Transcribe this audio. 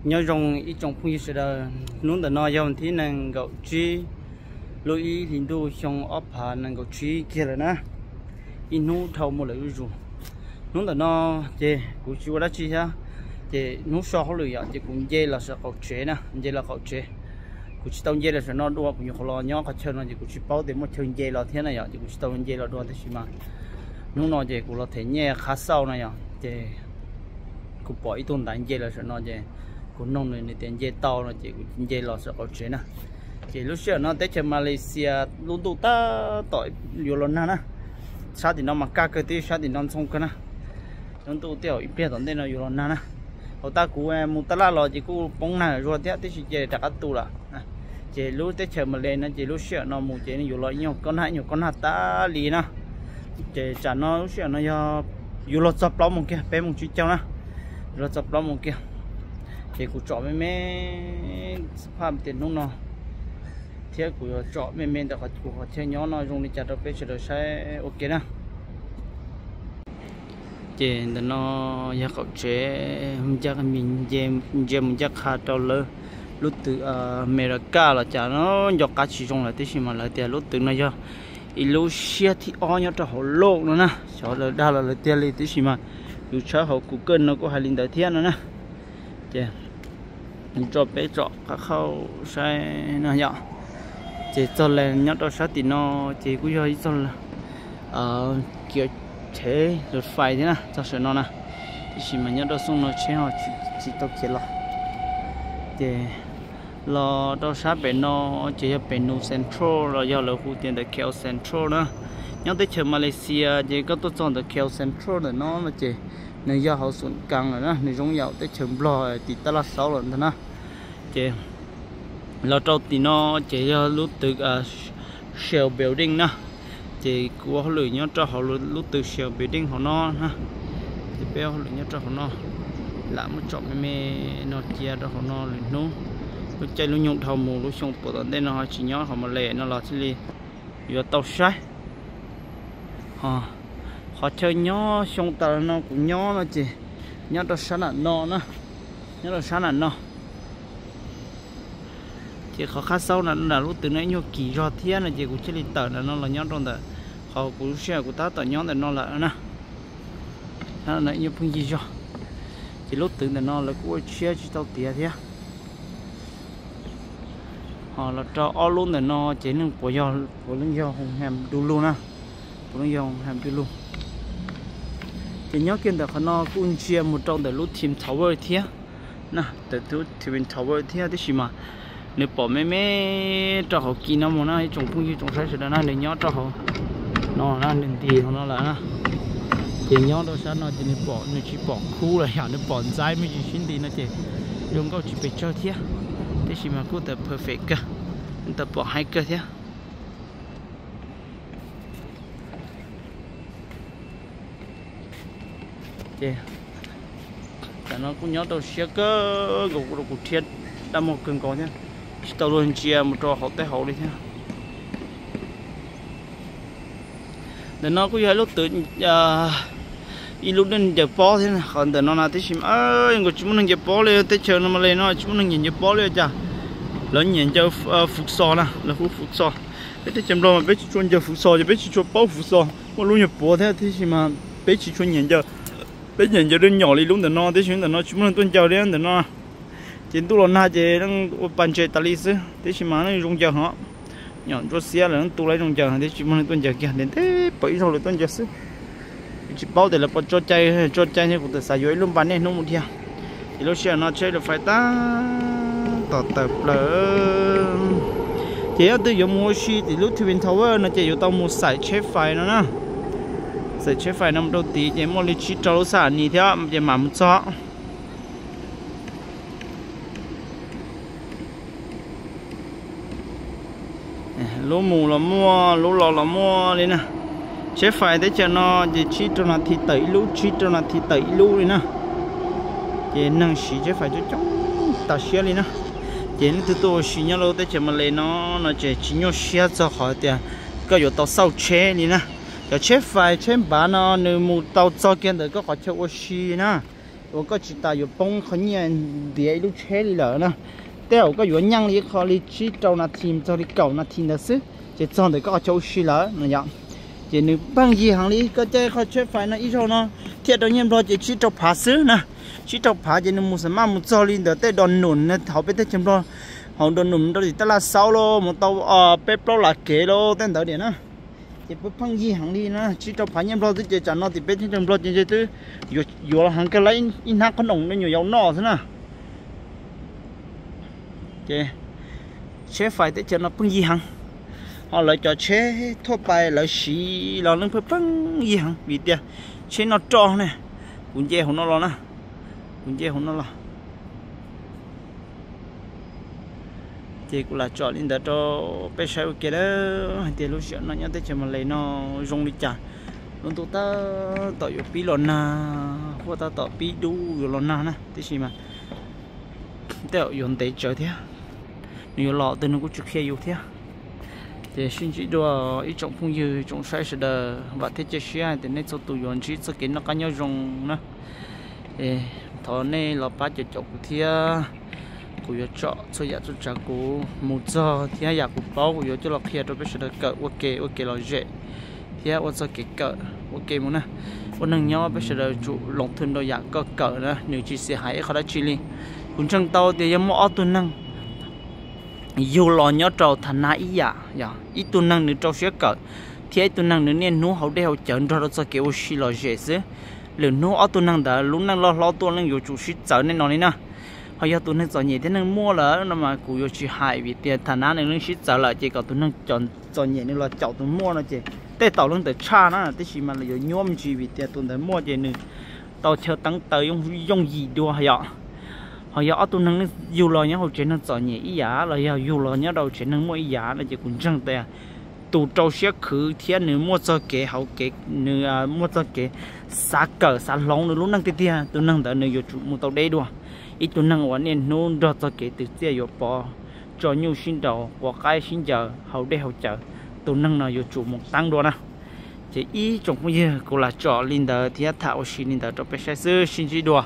Nyob zoo ib tsoom phooj ywg sawv daws, hnub ntawm no yog thib nees nkaum tsib lub ib hlis ntuj xyoo ob phav nees nkaum tsib kiag lawm na. Ib hnub dhau mus lawm zuj zus. Hnub ntawm no ces kuv tsis ua dab tsi thiab, ces hnub so hauj lwm yom, ces kuv nce los saum qaum tsev na, nce los qaum tsev. Kuv tsis tau nce los saum no dua, kuv nyuam qhuav los nyob qhov chaw no ces kuv tsis paub tias muaj chaw nce los thiab na yom, ces kuv tsis tau nce los dua, tab sis mas hnub no ces kuv los them nyiaj qhab xauj no yom, ces kuv pom ib tug ntaiv nce los saum no ces kuv noog nws, nws tias nce tau no ces kuv nce los saum qaum tsev na. Ces lub sij hawm no teb chaws Malaysia lub ntuj tab tom yuav los nag na. Sab tim no mas kaj kawg, twb sab tim no ntxhoo kawg na. Lub ntuj tej zaum ib pliag tom ntej no yuav los nag na. Hauv tas kuv mus taj laj los ces kuj poob nag zuag thiab, tib si ces rov qab tu lawm. Ces lub teb chaws Malay no ces lub sij hawm no mus ces nws yuav los ib nyuag kob nag, ib nyuag kob nag tas li na. Ces tsam no lub sij hawm no yog yuav los txog plaub moos kiag, peb moos tsib caug na, yuav los txog plaub moos kiag. Ces kuv tsom me me xab phaj tias hnub no thiab kuv yuav tsom me me ntawm qhov kuv qhov chaw nyob no zoo li cas rau peb sawv daws saib ua ke na. Ces ntawm no yog qaum tsev, ntsia mus ncaj qha rau lawv lub twg Amelikas los cas no nco qab tsis zoo lawm, tab sis mas lawv tias lub twg no yog ib lub siab thib ob nyob rau hauv looj no na. Xyov lawv dag los lawv tiag li, tab sis mas kuv tshawb hauv Google no kuj hais li ntawd thiab no na. Ces tso peb tsom qab qhauj saib no yom. Ces txog lawm nyob rau sab tim no ces kuj yog ib txog kiav tsheb lawv fais thiab na, txog sawv no na. Tab sis mas nyob rau xyoo no tsheb ho tsis tau khiav los. Ces los rau sab pem no ces yog pem Nus Central los yog lawv hu tias ntawm K L Central na. Nyob teb chaws Malaysia ces koj tuaj txog ntawm K L Central ntawm no no ces nws yog hauv xoom kaas lawm na, nws zoo yam teb chaws Nplog tim taj laj saub lawm ntag na. Ces los rau tim no ces yog lub twg Shell Building na. Ces kuv ua hauj lwm nyob rau hauv lub twg Shell Building hauv no na. Ces peb ua hauj lwm nyob rau hauv no, lam muab tsom me me no cia rau hauv no lwm hnub. Lub caij lub nyoog dhau mus lub xyoo puag tom ntej no ho tsis nyob qhov Malay no los thiaj li yuav tau saib. Qhov chaw nyob xyoo tas los no kuv nyob no ces nyob rau sab nram no na, nyob rau sab nram no. Ces qhov qab xaub nram lub twg no ib nyuag kim zog thiab no ces kuv thiaj li tawm nram no los nyob rau ntawm qhov kuv lub sij hawm kuv tab tom nyob ntawm no lawm na. Ib nyuag pheej yig zog. Ces lub twg ntawm no lawv kuj ua tshiab tsis tau tiav thiab. Ho los rau ob lub ntawm no ces neeg puav yog, puav leej yog Hoo Ham du lug na, puav leej yog Hoo Ham du lug. Ces nyob kiag ntawm qhov no kuj ntsia mus rau ntawm lub Twin Tower thiab na, ntawm lub Twin Tower thiab, tab sis mas nws pom me me rau hauv kis no mus na, ib tsoom phooj ywg tsoom saib sawv daws na, nws nyob rau hauv no na, nws nti hauv no lawm na. Ces nyob rau sab no ces nws pom, nws tsis pom khub los yog nws pom ntxaib me ntsis sib nti no ces zoo nkauj tsis pes tsawg thiab, tab sis mas kuj tau perfect kawg, tau pom haib kawg thiab. Ces tam no kuj nyob rau siab kawg nkaus, kuv rau kuv rhiab dab muag kawg nkaus thiab, tsis tau luag ntsia mus rau hauv tej hauv li thiab. Ntawm no kuj yog ib lub twg, ib lub neeg ncaws pob thiab qhov ntawm no na, tab sis mas nkaus tsis muaj neeg ncaws pob li, teb chaws no Malay no tsis muaj neeg nyiam ncaws pob li cas. Lawv nyiam ncaws futsal na, lawv hu futsal. Peb teb chaws Nplog mas peb tsis tshua ncaws futsal, ces peb tsis tshua paub futsal, muaj lub nyuag puav thiab, tab sis mas peb tsis tshua nyiam ncaws. Peb nyiam ncaws dej nyom li lub ntawm no, tab sis ntawm no tsis muaj neeg tuaj ncaws li ntawm no. Ces ntuj los nag ces ua pa ntses tas li xwb, tab sis mas zoo ncaws hov. Nyom ntsuab xiab lawm tu lawm zoo ncaws, tab sis tsis muaj neeg tuaj ncaws kiag, ntev ntev pom ib zaug lawv tuaj ncaws xwb. Tsis paub tias lawv puas tso cai, tso cai thiab kuv txawm xav yuav ib lub npa niaj hnub mus dhia. Ces lub sij hawm no tsheb lawv fais tab tom tawm plaws. Ces yog twg yuav mus ua si tim lub Twin Tower no ces yuav tau mus xaim tsheb fais no na. Xaim tsheb fais no mus rau tid ces muaj li tsib rau lub xab as ni thiab ces mam mus txog. Lub mus los muaj, lub los los muaj li na. Tsheb fais teb chaws no ces tsib rau nas this tawm ib lub, tsib rau nas this tawm ib lub li na. Ces neeg siv tsheb fais coob coob tas siab li na. Ces leej twg tuaj ua si nyob lub teb chaws Malay no no ces tsis nyuaj siab txog qhov tias koj yuav tau xauj tsheb li na. Cov tsheb fais tsheb npav no nws mus tau txog kiag ntawm koj qhov chaw ua si na. Uas koj tsis tas yuav poob qhov nyiaj ntiav ib lub tsheb li lawm na. Tej zaum koj yuav nyeej li qhov li tsib rau nas this txog li kaum nas this ntawd xwb ces txog ntawm koj qhov chaw ua si lawm no yom. Ces nws pheej yig heev li, koj caij qhov tsheb fais no ib zaug no thiaj rau nyiaj Nplog ces tsib rau phav xwb na. Tsib rau phav ces nws mus xam maj mus txog li ntawm tej do num hauv peb teb chaws Nplog, hauv do num rau tim taj laj xaub los mus tau peb plaub las kev los tej ntawd tiam na. Ces pheej yig heev li na, tsib rau phav nyiaj Nplog xwb ces tsam no tim peb teb chaws Nplog ces twb yuav los heev kawg li, ib hnab qhob noom me nyuam yaus noj xwb na. Ces tsheb fais teb chaws no pheej yig heev, ho lawv cov tsheb thuaj pais lawv siv los yeej pheej pheej yig heev vim tias tsheb noj roj ne. Kuv nce hauv no los na, kuv nce hauv no los. Ces kuv lam tsom li ntawd rau peb saib ua ke na, hais tias lub sij hawm no nyob teb chaws Malay no zoo li cas. Lub ntuj tab tom yuav pib los nag, huaj tab tom pib dub yuav los nag na, tiam sis mas tej zaum yuav ntev tsawv thiab, nws yuav los twg nws kuj tsis qhia yus thiab. Ces sib ntsib dua ib tsoom phooj ywg tsoom saib sawv daws, vam thiab cia siab hais tias nej txhua tus yuav ntsib txoj kev noj qab nyob zoo na. Thov nej los pab caum caum kuv thiab, kuv yuav tsom txhua yam txhua tsav kuv mus txog thiab yam kuv paub kuv yuav coj los qhia rau peb sawv daws kawm ua ke, ua ke lom zem thiab ua txoj kev kawm ua ke mus na. Ua neeg nyob peb sawv daws tsum loos thwj rau yam koj kawm na, nws tsis xis hais ib qho dab tsi li. Kuv ntseeg tau tias yog muaj ob tug neeg yug los nyob rau tha nab ib yam, yog ib tug neeg nws rau siab kawm thiab ib tug neeg nws niaj hnub haus dej haus cawv nrog rau txoj kev ua si lom zem xwb, lwm hnub ob tug neeg ntawd lub neej loj hlob tuaj yeej yuav tsum sib txawv nej no li na. Ho yog tus neeg txom nyem thiab neeg muaj lawm no mas kuv yuav tsis hais vim tias tha nab nws yeej sib txawv lawm ces kom tus neeg txom nyem nws los caum tus muaj no ces tej zaum leej ntawd tshaj na, tiam sis mas lawv yuav nyuaj me ntsis vim tias tus ntawd muaj ces nws tau chaw teeb taw yooj yim dua yom. Ho yog ob tug neeg yug los nyob hauv tsev neeg txom nyem ib yam los yog yug los nyob rau tsev neeg muaj ib yam no ces kuv ntseeg tias tus rau siab khwv thiab nws muaj txoj kev hauv kev, nws muaj txoj kev xav kawm xav hloov nws lub neej tiag tiag, tus neeg ntawd nws yuav tsum mus tau deb dua. Ib tug neeg uas niaj hnub nrog txoj kev twm txiaj yuav pov, tso nyuj sib nraus, quav qaib sib ncaws, haus dej haus cawv, tus neeg no yuav tsum mus teeb dua na. Ces ib tsoom phooj ywg, kuv lam tsom li ntawd thiab tham ua si li ntawd rau peb saib xwb, sib ntsib dua.